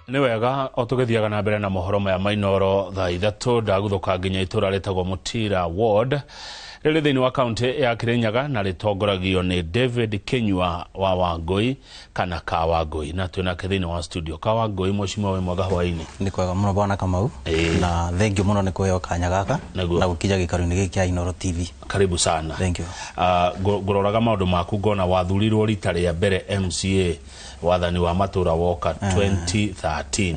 Nĩ wega, o tũgĩthiaga na mbere na mohoro maya mainoro thaa 3, ndaguthũka nginya itũra rĩtagwo Mũtira Ward rĩrĩ thĩinĩ wa kaunti ya Kirinyaga na rĩtongoragio nĩ David Kinyua wa Wangũi kana ka Wangũi, na twĩnake thĩinĩ wa studio. Ka Wangũi, mheshimiwa, wĩ mwega hwaĩ-inĩ? Nĩ kwega mũno, bwana Kamau. Na thank you mũno nĩ kũheo kanya gaka na gũkinya gĩikaro-inĩ gĩkĩ kĩa Inooro TV. Karibu sana. Thank you. Ngũroraga maũndũ maku ngona wathurirwo rita rĩa mbere MCA wathani wa matũra woka 2013,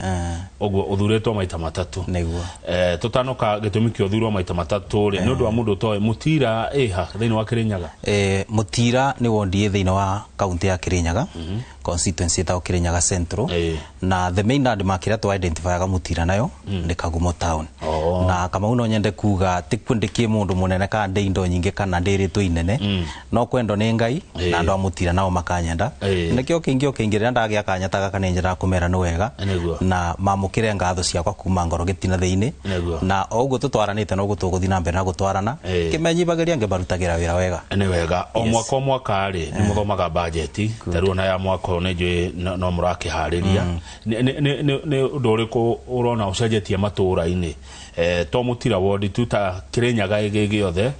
ũguo ũthurĩtwo maita matatũ. Nĩguo. Tũtanoka gĩtũmi kĩa ũthurwo maita matatũ rĩ, nĩ ũndũ wa mũndũ ũtoĩ, Mũtira ĩha thĩinĩ wa Kĩrĩnyaga? Mũtira nĩ wondi ĩ thĩinĩ wa kaunti ya Kirinyaga, constituency ĩtagwo Kirinyaga Central. Na the main landmark ĩrĩa tũ identifyaga Mũtira nayo nĩ Kagumo Town. Na Kamau, no nyende kuga ti ndĩkĩ mũndũ mũnene kana ndĩ indo nyingĩ kana ndĩ rĩtwa inene, no kwendwo nĩ Ngai na andũ a Mũtira nao makanyenda. Nĩkĩo kĩingĩ o kĩingĩ rĩrĩa ndagĩa kanya ta gaka nĩ nyendaga kũmera nĩ wega na mamũkĩre ngatho ciakwa kuma ngoro gĩtina thĩinĩ. Na o ũguo tũtwaranĩte noguo tũgũthiĩ na mbere na gũtwarana, kĩmenyibagĩria ngĩmarutagĩra wĩra wega. Nĩ wega. O mwaka o mwaka rĩ, nĩ mũthomaga bajeti, ta rĩu ona ya mwaka ũyũ nĩ njũĩ no mũrakĩharĩria. Nĩ ũndũ ũrĩkũ ũrona ũcenjetie matũũra-inĩ, to Mũtira wondi tu, ta Kĩrĩnyaga ĩgĩ gĩothe,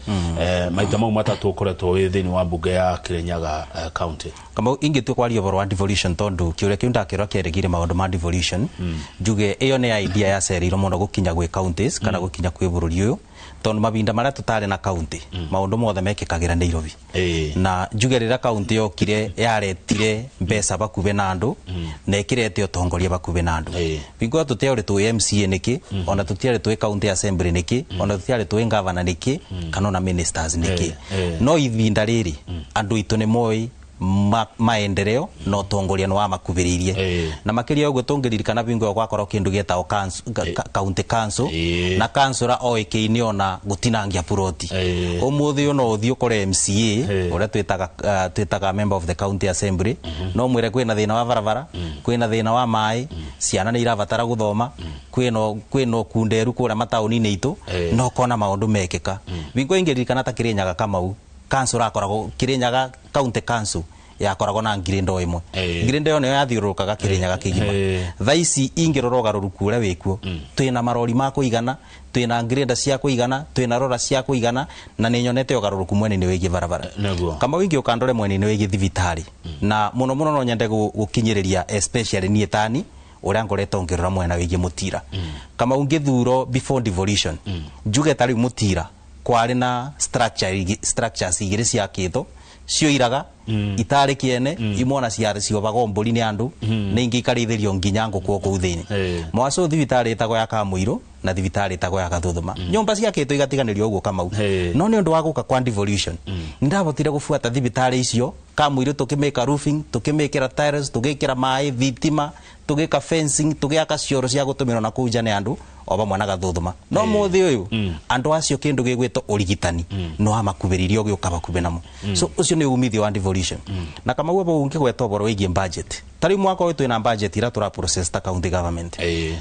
maita mau matatũ ũkoretwo wĩ thĩinĩ wa mbunge ya Kĩrĩnyaga county? Kamau, ingĩtua kwaria ũhoro wa devolution, tondũ kĩũria kĩu ndakĩrora kĩerekeire maũndũ ma devolution, njuge ĩyo nĩ idea yacereirwo mũno gũkinya gwĩ counties kana gũkinya kwĩ bũrũri ũyũ, tondũ mahinda marĩa tũtarĩ na county, maũndũ mothe mekĩkagĩra Nairobi. Na njuge rĩrĩa kaunti yokire, yaretire mbeca bakuve na andũ na ĩkĩrete ũtongoria bakuve na andũ. Bingo tũtiarĩ tũĩ MCA nĩkĩ, ona tũtiarĩ tũĩ county assembly nĩkĩ, ona tũtiarĩ tũĩ governor nĩkĩ, kana ona ministers nĩkĩ. No ihinda rĩrĩ andũ aitũ nĩ moĩ maendeleo na ũtongoria nĩ wamakuvĩrĩirie. Na makĩria ũguo, tũngĩririkana bingo ĩyo gwakorwo kĩndũ gĩetagwo county council, na councillor oĩkaine ona gũtinangia puroti. Ũmũthĩ ũyũ no ũthiĩ ũkore MCA, ũrĩa twĩtaga member of the county assembly, no mwĩre kwĩna thĩna wa barabara, kwĩna thĩna wa maĩ, ciana nĩ irabatara gũthoma, kwĩna ũkunderu kũrĩa mataũni-inĩ itũ, na ũkona maũndũ mekĩka. Bingo ingĩririkana ta Kĩrĩnyaga, Kamau, council akoragwo Kĩrĩnyaga county council yakoragwo na ngirĩndo ĩmwe. Ngirĩndo ĩyo nĩyo yathiũrũrũkaga Kĩrĩnyaga kĩgima. Thaa ici ingĩrora ũgarũrũku ũrĩa wĩkuo, twĩna marori ma kũigana, twĩna ngirĩnda cia kũigana, twĩna rora cia kũigana, na nĩ nyonete ũgarũrũku mwena-inĩ wĩgiĩ barabara. Kamau, ingĩũka ndore mwena-inĩ wĩgiĩ thibitarĩ, na mũno mũno no nyende gũkinyĩrĩria especially niĩ tani ũrĩa ngoretwo ngĩrora mwena wĩgiĩ Mũtira. Kamau, ngĩthuro before devolution, njuge ta rĩu Mũtira kwarĩ na structures igĩrĩ ciakĩtwo cioiraga itarĩ kĩene, imwe ona ciobagwo mbũri nĩ andũ na ingĩ ikarĩithĩrio nginya ngũkũ o kũu thĩinĩ. Mwaco thibitarĩ ĩtagwo ya Kamũirũ na thibitarĩ ĩtagwo ya Gathuthuma, nyũmba ciakĩtwo igatiganĩrio ũguo, Kamau. No nĩ ũndũ wa gũka kwa devolution, nĩndahotire gũbuata thibitarĩ icio. Kamũirũ tũkĩmĩka roofing, tũkĩmĩkĩra tiles, tũgĩkĩra maĩ, thitima, tũgĩka fencing, tũgĩaka cioro cia gũtũmĩrwo na kũu nja nĩ andũ o vamwe na Gathuthuma. No mũthĩ ũyũ andũ acio kĩndũ gĩgwĩtwo ũrigitani no amakuvĩrĩrie ũgĩũka bakuvĩ namo. So ũcio nĩ umithio wa devolution. Na Kamau, abo ũngĩgweta ũhoro wĩgiĩ budget, ta rĩu mwaka ũyũ twĩna budget ĩrĩa tũra process ta county government,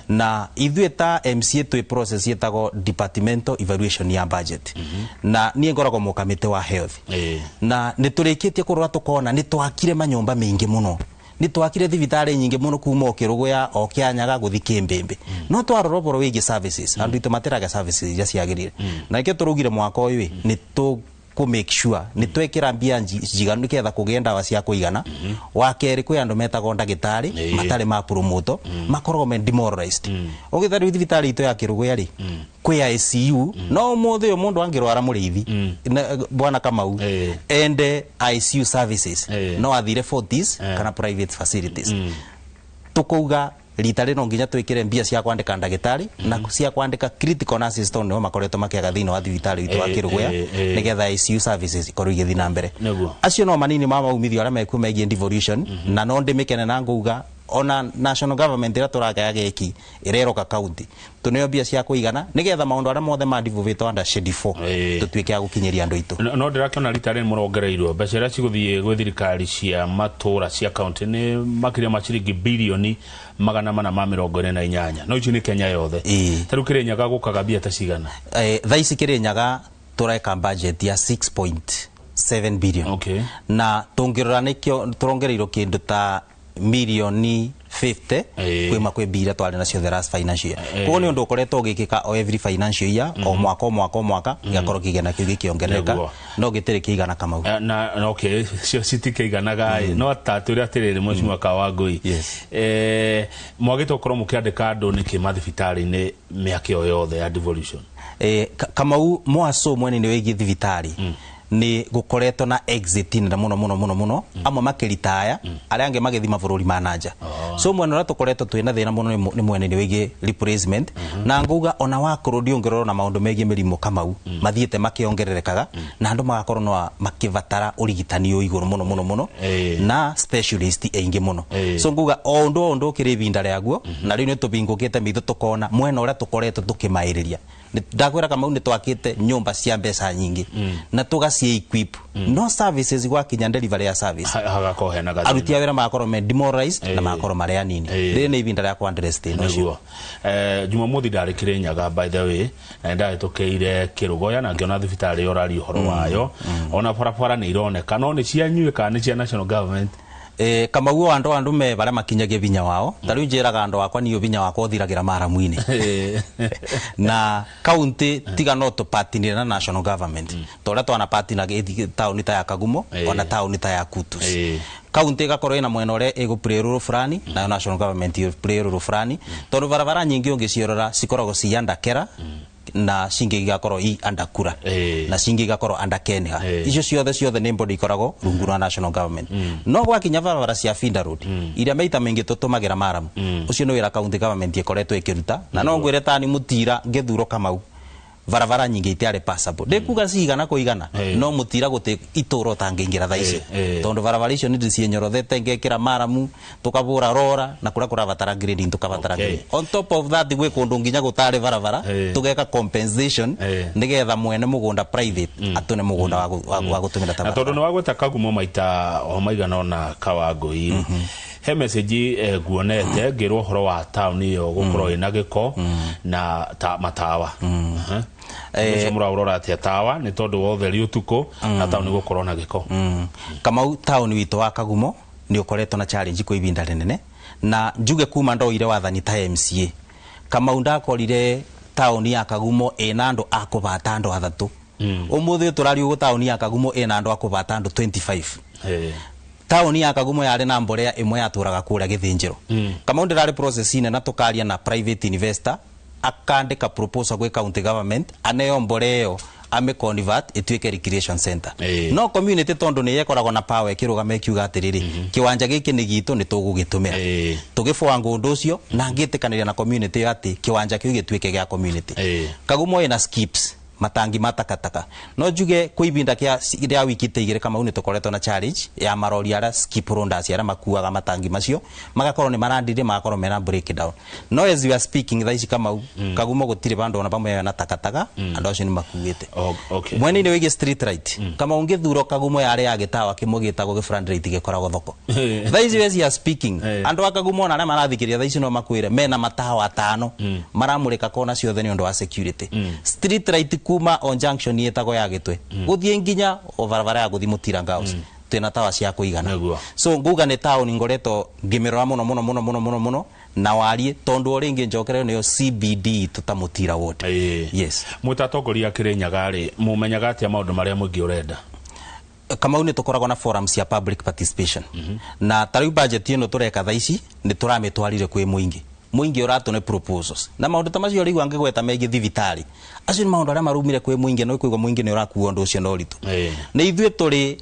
na ithuĩ ta MCA twĩ process ĩtagwo departmental evaluation ya budget, na niĩ ngoragwo mũkamĩtĩ wa health. Na nĩ tũrĩkĩtie kũrora tũkona nĩ twakire manyũmba maingĩ mũno, nĩ twakire thibitarĩ nyingĩ mũno kuma o Kĩrũgũya o Kĩanyaga gũthi Kĩmbĩmbĩ, no twarora ũhoro wĩgiĩ services, andũ aitũ matiraga services iria ciagĩrĩire. Na nĩkĩo tũraugire mwaka ũyũ ĩ, nĩ tũ kũ make sure nĩ twekĩra mbia njiganu nĩgetha kũgĩe ndawa cia kũigana. Wa kerĩ, kwĩ andũ metagwo ndagĩtarĩ matarĩ ma promoto, makoragwo me demoralized. Ũgĩtha rĩu thibitarĩ itũ ya Kĩrũgũya rĩ, kwĩ ICU, no ũmũthĩ ũyũ mũndũ angĩrwara, mũrĩithi bwana Kamau, ende ICU services, no athire Fortis kana private facilities. Tukauga rita rĩno nginya twĩkĩre mbia cia kwandĩka ndagĩtarĩ na cia kwandĩka critical nurses, tondũ nĩo makoretwo makĩaga thĩinĩ wa thibitarĩ witũ wa Kĩrũgũya, nĩgetha ICU services ikorwo igĩthiĩ na mbere. Acio no manini ma maumithio arĩa mekuo megiĩ devolution, na no ndĩmĩkene na ngauga ona national government ĩrĩa tũragaya gĩki ĩreroka county tũneo mbia cia kũigana nĩgetha maũndũ arĩa mothe ma devolvĩtwo under Schedule 4 tũtuĩke a gũkinyĩria andũ aitũ. No ndĩrakĩona rita rĩrĩ mũrongereirwo mbeca iria cigũthiĩ gwĩ thirikari cia matũra cia kaunti nĩ makĩria ma ciringi bilioni 448, no icio nĩ Kenya yothe. Ta rĩu Kĩrĩnyaga gũkaga mbia ta cigana? Thaa ici Kĩrĩnyaga tũreka budget ya 6.7 billion. Na tũngĩrora nĩkĩo tũrongereirwo kĩndũ ta Milioni 50 Ĩĩ. kwima kwi mbia iria twarĩ nacio the last financial year. Koguo nĩ ũndũ ũkoretwo ũgĩkĩka o every financial year, o mwaka, o mwaka, o mwaka, gĩgakorwo kĩgĩna kĩu gĩkĩongerereka. Nĩguo. No gĩtirĩ kĩigana, Kamau. Na okay, cio citikĩiganaga ĩ, no ta twĩre atĩrĩrĩ, mheshimiwa Kawangui, Yes. Mwagĩte gũkorwo mũkĩandĩka andũ nĩkĩ mathibitarĩ-inĩ mĩaka ĩyo yothe ya devolution? Kamau, mwaco mwene-inĩ wĩgiĩ thibitarĩ nĩ gũkoretwo na exit nene mũno mũno mũno mũno, amwe makĩritaya, arĩa angĩ magĩthiĩ mabũrũri ma nanja. So mwena ũrĩa tũkoretwo twĩna thĩna mũno nĩ mwena-inĩ wĩgiĩ replacement. Na ngauga ona wakorwo ndiũngĩrora na maũndũ megiĩ mĩrimũ, Kamau, mathiĩte makĩongererekaga na andũ magakorwo no makĩbatara ũrigitani ũyũ igũrũ mũno mũno mũno na specialist aingĩ mũno. So nguga o ũndũ ũkĩrĩ ibinda rĩaguo, na rĩu nĩ tũbingũkĩte maitho tũkona mwena ũrĩa tũkoretwo tũkĩmaĩrĩria. Ndakwĩra, Kamau, nĩ twakĩte nyũmba cia mbeca nyingĩ na tũgaci equip, no services gwakinya delivery ya service, hagakorwo hena gathĩna. Aruti a wĩra magakorwo me demoralized na magakorwo marĩ anini. Rĩrĩ nĩ ibinda rĩa kũ-address thĩna ũcio. Nĩguo. Jumamothi ndarĩ Kĩrĩnyaga, by the way, na nĩndahĩtũkĩire Kĩrũgoya na ngĩona thibitarĩ ĩyo ũraria ũhoro wayo, ona barabara nĩ ironeka, no nĩ cianyuĩ kana nĩ cia national government? Kamau, o andũ me barĩa makinyagia vinya wao. Ta rĩu njĩraga andũ akwa, niĩ vinya wakwa ũthiragĩra maramu-inĩ, na kaunti tiga no tũpatinire na national government ta ũrĩa twanapatina taũni ta ya Kagumo, ona taũni ta ya Kutus. Kaunti ĩgakorwo ĩna mwena ũrĩa ĩgũ role fulani, nayo national government ĩ play role fulani, tondũ barabara nyingĩ ũngĩciĩrora cikoragwo ci under Kera, na cingĩ igakorwo i under Kura, na cingĩ igakorwo under Kenha. Icio ciothe ciothe nĩ body ikoragwo rungu rwa national government. No gwakinya barabara cia feeder road iria maita maingĩ tũtũmagĩra maramu, ũcio nĩ wĩra county government ĩkoretwo ĩkĩruta. Na no ngwĩre tani Mũtira ngĩthurwo, Kamau, barabara nyingĩ itiarĩ passable. Ndĩkuga cigana kũigana, no Mũtira gũtĩ itũra ũtangĩingĩra thaa ici, tondũ barabara icio nĩ ndĩciĩnyorothete, ngekĩra maramu, tũkabũra rora, na kũrĩa kũrabatara grading tũkabatara grading. On top of that, gwĩ kũndũ nginya gũtarĩ barabara, tũgeka compensation nĩgetha mwene mũgũnda private atũne mũgũnda wa gũtũmĩra ta Na tondũ barabara. nĩ wagweta Kagumo maita o maigana ona, Kawangui, he message nguonete ngĩrwo ũhoro wa taũni ĩyo gũkorwo ĩna gĩko na ta, matawa. Ũcio mũraũrora atĩa tawa, nĩ tondũ wa ũtheri ũtukũ na taũni gũkorwo na gĩko? Kamau, taũni witũ wa Kagumo nĩ ũkoretwo na challenge kwa ibinda rĩnene, na njuge kuma ndoire wathani ta MCA, Kamau, ndakorire taũni ya Kagumo ĩna andũ a kũbata andũ athatũ. Ũmũthĩ tũraria ũguo, taũni ya Kagumo ĩna andũ a kũbata andũ 25. Taũni ya Kagumo yarĩ na mborea ĩmwe yatũraga kũrĩa gĩthĩnjĩro. Kamau, ndĩrarĩ process na tũkaria na private investor, akandĩka proposal gwĩ county government aneo mborea ĩyo ame convert ĩtuĩke recreation center. No community, tondũ nĩ yekoragwo na power, ĩkĩrũgama ĩkiuga atĩrĩrĩ, kĩwanja gĩkĩ nĩ gitũ, nĩ tũgũgĩtũmĩra. Tũgĩbanga ũndũ ũcio na ngĩtĩkanĩria na community ĩyo atĩ kĩwanja kĩu gĩtuĩke gĩa community. Kagumo ĩna skips, matangi ma takataka. No njuge kwa ibinda rĩa wiki ta 2, Kamau, nĩ tũkoretwo na challenge ya marori arĩa skip loaders, arĩa makuaga matangi macio, magakorwo nĩ marandire, magakorwo mena breakdown. No as we are speaking thaa ici, Kamau, Kagumo gũtirĩ vandũ ona pamwe na takataka, andũ acio nĩ makuĩte. Mwena-inĩ wĩgiĩ street light, Kamau, ngĩthurwo, Kagumo yarĩ ya gĩtawa kĩmwe gĩtagwo gĩ light gĩkoragwo thoko. Thaa ici as we are speaking, andũ a Kagumo ona arĩa marathikĩrĩria thaa ici no makwĩre mena matawa atano maramũrĩka kona ciothe nĩ ũndũ wa security. Street light kuma on junction ĩtagwo ya Gĩtwe gũthiĩ nginya o barabara ya gũthiĩ Mũtira Girls, twĩna tawa cia kũigana. So nguga nĩ taũni ngoretwo ngĩmĩrora mũno mũno mũno mũno mũno mũno na warie, tondũ o rĩngĩ njokerero nĩyo CBD itũ ta Mũtira ward. Yes. Mwĩ atongoria Kĩrĩnyaga rĩ, mũmenyaga atĩa maũndũ marĩa mũingĩ ũrenda? Kamau, nĩ tũkoragwo na forum cia public participation, na ta rĩu budget ĩno tũreka thaa ici nĩ tũramĩtwarire kwĩ mũingĩ. Mũingĩ ũratũne proposals na maũndũ ta macio. Rĩu angĩgweta megiĩ thibitarĩ, acio nĩ maũndũ arĩa marumire kwĩ mũingĩ, na ũkũigua mũingĩ nĩ ũrakua ũndũ ũcio na ũritũ. Nĩ ithuĩ tũrĩ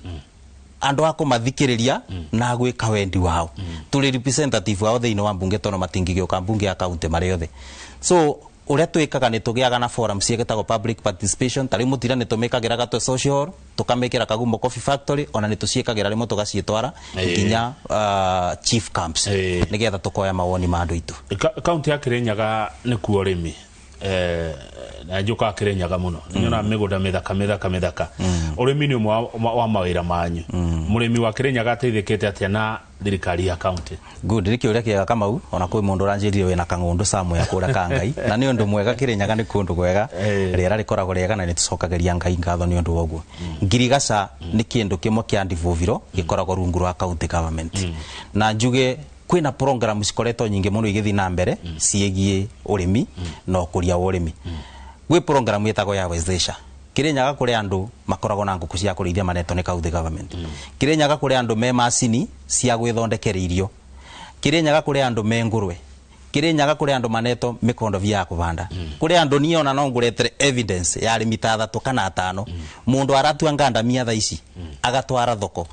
andũ a kũmathikĩrĩria na gwĩka wendi wao. Tũrĩ representative wao thĩinĩ wa mbunge, tondũ matingĩgĩũka mbunge ya kaunti marĩ othe. So ũrĩa twĩkaga nĩ tũgĩaga na forum ciĩtagwo public participation. Ta rĩu Mũtira nĩ tũmĩkagĩra Gatwe Social Hall, tũkamĩkĩra Kagumo Coffee Factory, ona nĩ tũciĩkagĩra rĩmwe tũgaciĩtwara nginya chief camps, nĩgetha tũkoya mawoni ma andũ aitũ. Kaunti ya Kĩrĩnyaga nĩ kuo ũrĩmi, na njũkaga Kĩrĩnyaga mũno, nĩ nyonaga mĩgũnda mĩthaka mĩthaka mĩthaka. Ũrĩmi nĩ ũmwe wa mawĩra manyu. Mũrĩmi wa Kirinyaga ateithĩkĩte atĩa na thirikari ya county? Good, nä kä å rä a kä ega Kamau, ona kwä må ndå ũranjä rire wä na kang'åndå samwe kå rä a ka Ngai, na nä å ndå mwega. Kirinyaga nä kå ndå gwega, rä era rä koragwo rĩega, na nä tå cokagäria Ngai ngatho nä å ndå wa ũguo. Ngirigaca nä kä ndå kä mwe kä a ndivũviro gä rungu rwa county government, na njuge kwĩna program cikoretwo nyingĩ mũno igĩthiĩ na mbere ciĩgiĩ ũrĩmi na ũkũria wa ũrĩmi. Gwĩ program ĩtagwo ya Wezesha. Kirinyaga kũrĩ andũ makoragwo na ngũkũ cia kũrĩithia manetwo nĩ county government. Kirinyaga kũrĩ andũ me macini cia gwĩthondekera irio. Kirinyaga kũrĩ andũ me ngũrwe. Kirinyaga kũrĩ andũ manetwo mĩkondobia ya kũbanda. Kũrĩ andũ niĩ ona no ngũretere evidence ya arĩmi ta 3 kana 5, mũndũ aratua ngandamia thaa ici agatwara thoko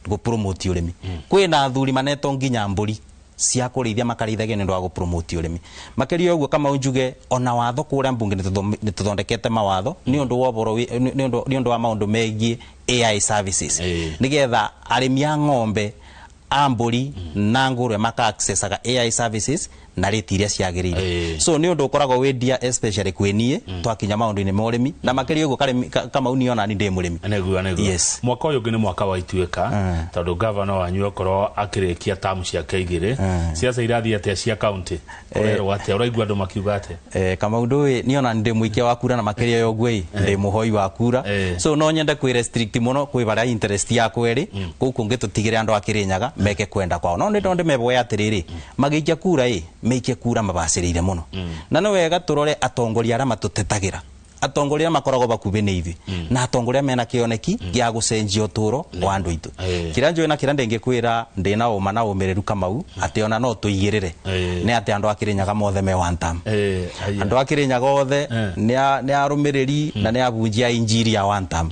gũpromote ũrĩmi. Kwĩna athuri manetwo nginya mbũri cia kũrĩithia, makarĩithagia nĩ ũndũ wa gũpromote ũrĩmi. Makĩria ũguo, Kamau, njuge ona watho kũrĩa mbunge nĩ tũthondekete mawatho nĩ ũndũ wa ũhoro nĩ ũndũ wa maũndũ megiĩ AI services, nĩgetha arĩmi a ng'ombe, a mbũri na ngũrwe maka accessaga AI services na rate iria ciagĩrĩire. So nĩ ũndũ ũkoragwo wĩ dear, especially kwĩ niĩ twakinya maũndũ-inĩ ma ũrĩmi, na makĩria ũguo Kamau niĩ ona ni ndĩ mũrĩmi. Nĩguo. Yes. Mwaka ũyũ ũngĩ nĩ mwaka wa ituĩka, tondũ gavana wanyu akorwo akĩrĩkia tamu ciake 2. Ciaca irathiĩ atĩa cia county? Ũrerwo atĩa? Ũraigua andũ makiuga atĩa? Kamau, ndũĩ niĩ ona ndĩ mũikia wa kura, na makĩria ya ũguo ĩ ndĩ mũhoi wa kura. So no nyende kwĩ restrict mũno kwĩ barĩa interest yakwa ĩrĩ kũu kũngĩ, tũtigĩre andũ a Kĩrĩnyaga meke kwenda kwao. No nĩ ndo ndĩmeboe atĩrĩrĩ, magĩikia kura ĩ meikie kura mabacĩrĩire mũno, na nĩ wega tũrore atongoria arĩa matũtetagĩra, atongoria arĩa makoragwo bakuhĩ nĩ ithuĩ, na atongoria mena kĩoneki gĩa gũcenjia ũtũũro wa andũ aitũ. Kĩrĩa njũĩ na kĩrĩa ndĩngĩkwĩra ndĩna ũma na ũmĩrĩru, Kamau, atĩ ona no tũigĩrĩre nĩ atĩ andũ a Kĩrĩnyaga mothe me one term. Aya. Andũ a Kĩrĩnyaga othe nĩ arũmĩrĩri na nĩ abunjia injiri ya one term.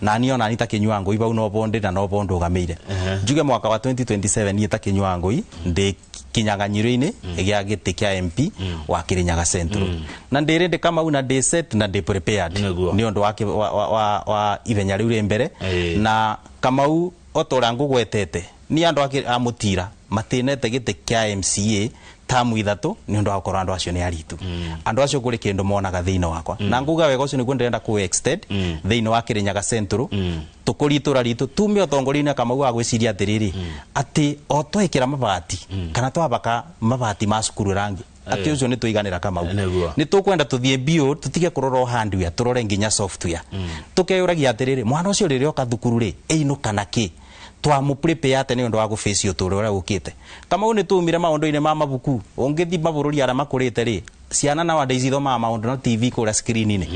Na niĩ ona ni ta Kĩnyua Ngũi bau no bo ndĩ na no bo ndũgamĩire. Njuge mwaka wa 2027 niĩ ta Kĩnyua Ngũi ndĩ kinyang'anyiro-inĩ gĩa gĩtĩ kĩa MP wa Kĩrĩnyaga Central, na ndĩ ready, Kamau, na ndĩ set na ndĩ prepared nĩ ũndũ wa, wa, wa, wa, wa ithenya rĩu rĩ mbere. Na Kamau, o ta ũrĩa ngũgwetete, niĩ andũ a Mũtira matinete gĩtĩ kĩa MCA tamu 3 nĩ ũndũ wa gũkorwo andũ acio nĩ aritu. Andũ acio kũrĩ kĩndũ monaga thĩinĩ wakwa, na nguga wega ũcio nĩguo ndĩrenda kũ extend thĩinĩ wa Kĩrĩnyaga Central, tũkũrie itũra ritũ, tume ũtongoria-inĩ, Kamau, wa gwĩciria atĩrĩrĩ, atĩ o twekĩra mabati kana twabaka mabati ma cukuru rangi, atĩ ũcio nĩ tũiganĩra, Kamau. Nĩ tũkwenda tũthiĩ biũ, tũtige kũrora o hardware, tũrore nginya software. Tũkeyũragia atĩrĩrĩ, mwana ũcio rĩrĩa oka thukuru rĩ, ĩinũka na kĩ? Twamũ prepare atĩ nĩ ũndũ wa gũface ũtũũro ũrĩa ũkĩte? Kamau, nĩ tumire maũndũ-inĩ ma mabuku. Ũngĩthiĩ mabũrũri arĩa makũrĩte rĩ, ciana nowadays ithomaga maũndũ na TV kũrĩa screen-inĩ.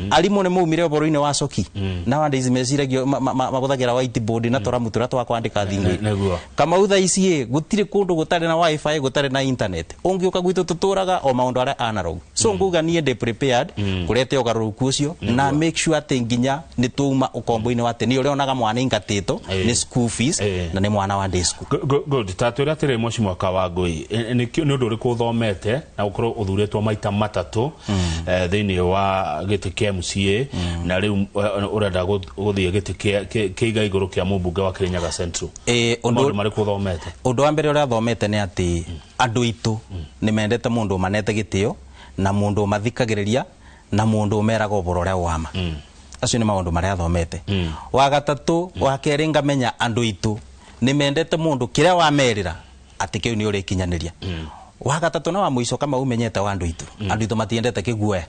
Arimũ nĩ maumire ũhoro-inĩ wa coki, nowadays meciragio mahũthagĩra whiteboard na tũramu tũrĩa twa kwandĩka thingo. Kamau, thaa ici ĩ gũtirĩ kũndũ gũtarĩ na wifi, gũtarĩ na internet. Ũngĩũka gwitũ tũtũraga o maũndũ arĩa analog. So nguga niĩ ndĩ prepared kũrete ũgarũrũku ũcio na make sure atĩ nginya nĩ tũuma ũkombo-inĩ wa atĩ nĩ ũrĩa onaga mwana ingatĩtwo nĩ school fees na nĩ mwana wa day school. Good. Ta twĩre atĩrĩ, Mheshimiwa Kawangũi, nĩ ũndũ ũrĩkũ ũthomete na gũkorwo ũthurĩtwo maita matatũ thĩinĩ wa gĩtĩ kĩa MCA, na rĩu ũrenda gũthiĩ gĩtĩ kĩa iga igũrũ kĩa mũmbunge wa Kĩrĩnyaga Central? Ũndũ Maũndũ marĩkũ ũthomete? Ũndũ wa mbere ũrĩa thomete nĩ atĩ andũ aitũ nĩ mendete mũndũ ũmanete gĩtĩo, na mũndũ ũmathikagĩrĩria, na mũndũ ũmeraga ũhoro ũrĩa wama. Acio nĩ maũndũ marĩa thomete. Wa gatatũ, wa kerĩ, ngamenya andũ aitũ nĩ mendete mũndũ kĩrĩa wamerĩra atĩ kĩu nĩ ũrĩkinyanĩria. Wa gatatũ na wa mũico, kama umenyete wa andũ aitũ, andũ aitũ matiendete kĩguoya.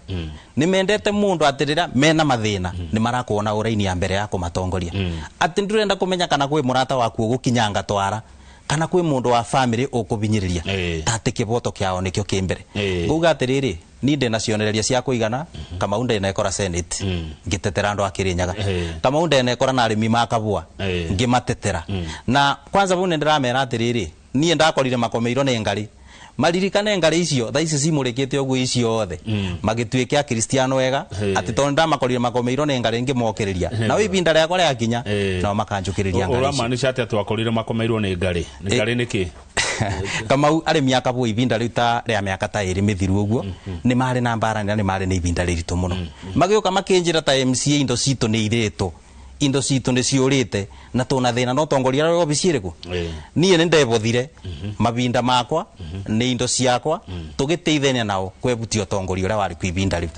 Nĩ mendete mũndũ atĩ rĩrĩa mena mathĩna nĩ marakuona ũraini ya mbere ya kũmatongoria, atĩ ndũrenda kũmenya kana kwĩ mũrata waku ũgũkinyanga twara kana kwĩ mũndũ wa family ũkũbinyĩrĩria, ta atĩ kĩboto kĩao nĩkĩo kĩ mbere. Ngauga atĩrĩrĩ, niĩ ndĩna cionereria cia kũigana. Kamau, ndenekora Senate ngĩtetera andũ a Kĩrĩnyaga. Kamau, ndenekora na arĩmi ma Kabua ngĩmatetera. Na kwanza bau nĩ ndĩramera atĩrĩrĩ, niĩ ndakorire makomeirwo nĩ ngarĩ, maririkane ngarĩ icio thaa ici cimũrĩkĩte ũguo iciothe, magĩtuĩke akristiano wega, atĩ tondũ ndamakorire makomeirwo nĩ ngarĩ ngĩmokĩrĩria, nao ibinda rĩakwa rĩakinya nao makanjũkĩrĩria ngarĩ icio. Ũramaanisha atĩa twakorire makomeirwo nĩ ngarĩ? Nĩ ngarĩ nĩkĩ? Kamau, arĩmi a Kabua ibinda rĩu ta rĩa mĩaka ta 2 mĩthiru ũguo nĩ marĩ na mbara na nĩ marĩ na ibinda rĩritũ mũno. Magĩũka makĩnjĩra ta MCA, indo citũ nĩ irĩtwo, indo citũ nĩ ciũrĩte, na tũna thĩna no tongoria arĩa obici ĩrĩkũ. Niĩ nĩ ndebothire mabinda makwa nĩ indo ciakwa, tũgĩteithania nao kwebutia ũtongoria ũrĩa warĩ ku ibinda rĩu.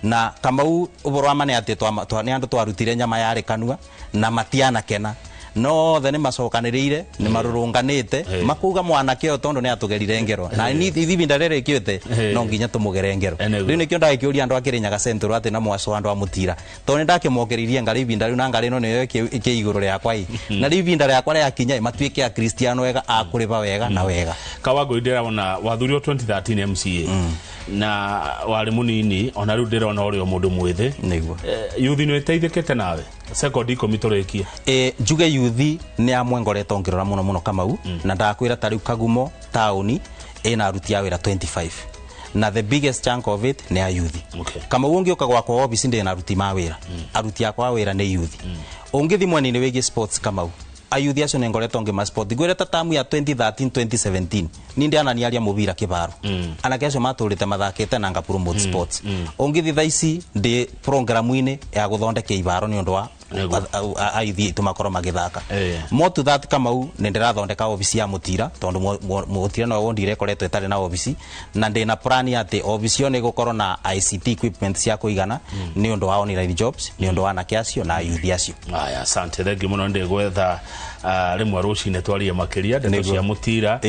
Na Kamau, ũhoro wa ma nĩ atĩ nĩ andũ twarutire nyama yarĩ kanua na matianakena. No othe nĩ macokanĩrĩire, nĩ marũrũnganĩte makuga mwanake ũyũ tondu nĩ atũgerire ngero na ni ibinda rĩrĩ rĩkĩte no nginya tũmũgere ngero. Rĩu nĩkĩo ndagĩkĩũria andũ a Kĩrĩnyaga Central atĩ na mwaco andũ a Mũtira, tondũ nĩ ndakĩmokereirie ngarĩ ibinda rĩu na ngarĩ ĩno nĩyo ĩkĩ igũrũ rĩakwa ĩ, na rĩu ibinda rĩakwa rĩakinya ĩ, matuĩke akristiano wega, akũrĩba wega na wega. Kawangũi, ndĩrona wathurirwo 2013 MCA na warĩ mũnini, ona rĩu ndĩrona ũrĩ o mũndũ mwĩthĩ. Nĩguo. Yuthi nĩ ĩteithĩkĩte nawe? Sekondi 10 tũrĩkie. Njuge yuthi nĩ amwe ngoretwo ngĩrora mũno mũno Kamau, na ndakwĩra ta rĩu Kagumo taũni ĩna aruti a wĩra 25 na the biggest chunk of it nĩ a yuthi. Kamau, ũngĩũka gwakwa obici ndĩna aruti ma wĩra, aruti akwa a wĩra nĩ yuthi. Ũngĩthi mwena-inĩ wĩgiĩ sports, Kamau, ayuthi acio nĩ ngoretwo ngĩma sport. Ngwĩre ta tamu ya 2013 2017 ni ndiananiaria mũbira kĩbaro, anake acio matũrĩte mathakĩte na nga promote sports. Ũngĩthi thaa ici ndĩ programu-inĩ ya gũthondeka ibaro nĩ ũndũ wa ayuthi aitũ makorwo magĩthaka. More to that, Kamau, nĩ ndĩrathondeka obici ya Mũtira, tondũ Mũtira no wondire ĩkoretwo ĩtarĩ na obici, na ndĩna plan atĩ obici ĩyo nĩ ĩgũkorwo na ICT equipment cia kũigana nĩ ũndũ wa online jobs, nĩ ũndũ wa anake acio na ayuthi acio. Aya, asante, thengi mũno. Ndĩgwetha rĩmwe rũcinĩ twarie makĩria ndeto cia Mũtira,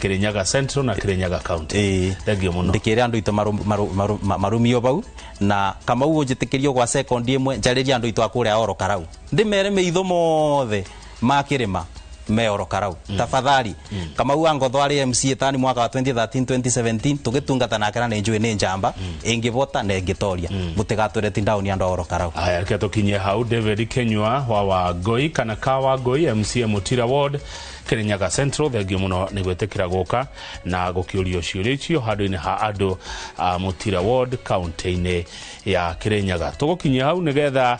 Kĩrĩnyaga Central na Kĩrĩnyaga County. Thengi mũno. Ndĩkĩre andũ aitũ marumio bau na Kamau, ũnjĩtĩkĩrio gwa sekondi ĩmwe njarĩrie andũ aitũ a kũrĩa Oro Karau, ndĩmere mĩitho mothe ma kĩrĩma me Oro Karau. Tafadhali, Kamau wa Ngotho arĩ MCA tani mwaka wa 2013 2017 tũgĩtungata nake, na nĩ njũĩ nĩ njamba ĩngĩvota na ĩngĩtoria. Mũtigatwĩre ti ndaũni, andũ a Oro Karau. Aya, reke tũkinyie hau. David Kenyua wa Wangoi kana ka Wangoi, MCA Mũtira Ward, Kĩrĩnyaga Central, thengiũ mũno nĩ gwĩtĩkĩra gũka na gũkĩũrio ciũria icio handũ-inĩ ha andũ a Mũtira Ward kaunti-inĩ ya Kĩrĩnyaga. Tũgũkinyia hau nĩgetha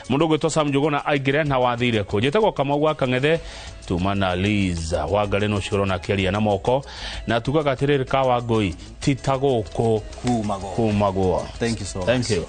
mũndũ ũgwĩtwo Sam Njũgũna aingĩre na wathire kũ. Njĩtagwo Kamau wa Kang'ethe, tuma na Liz Wangari no ũcio ũrona akĩaria na moko, na tugaga atĩrĩrĩ, ka Wangoi ti ta gũkũ kumagwo. Kumagwo. Thank you so Thank much. you.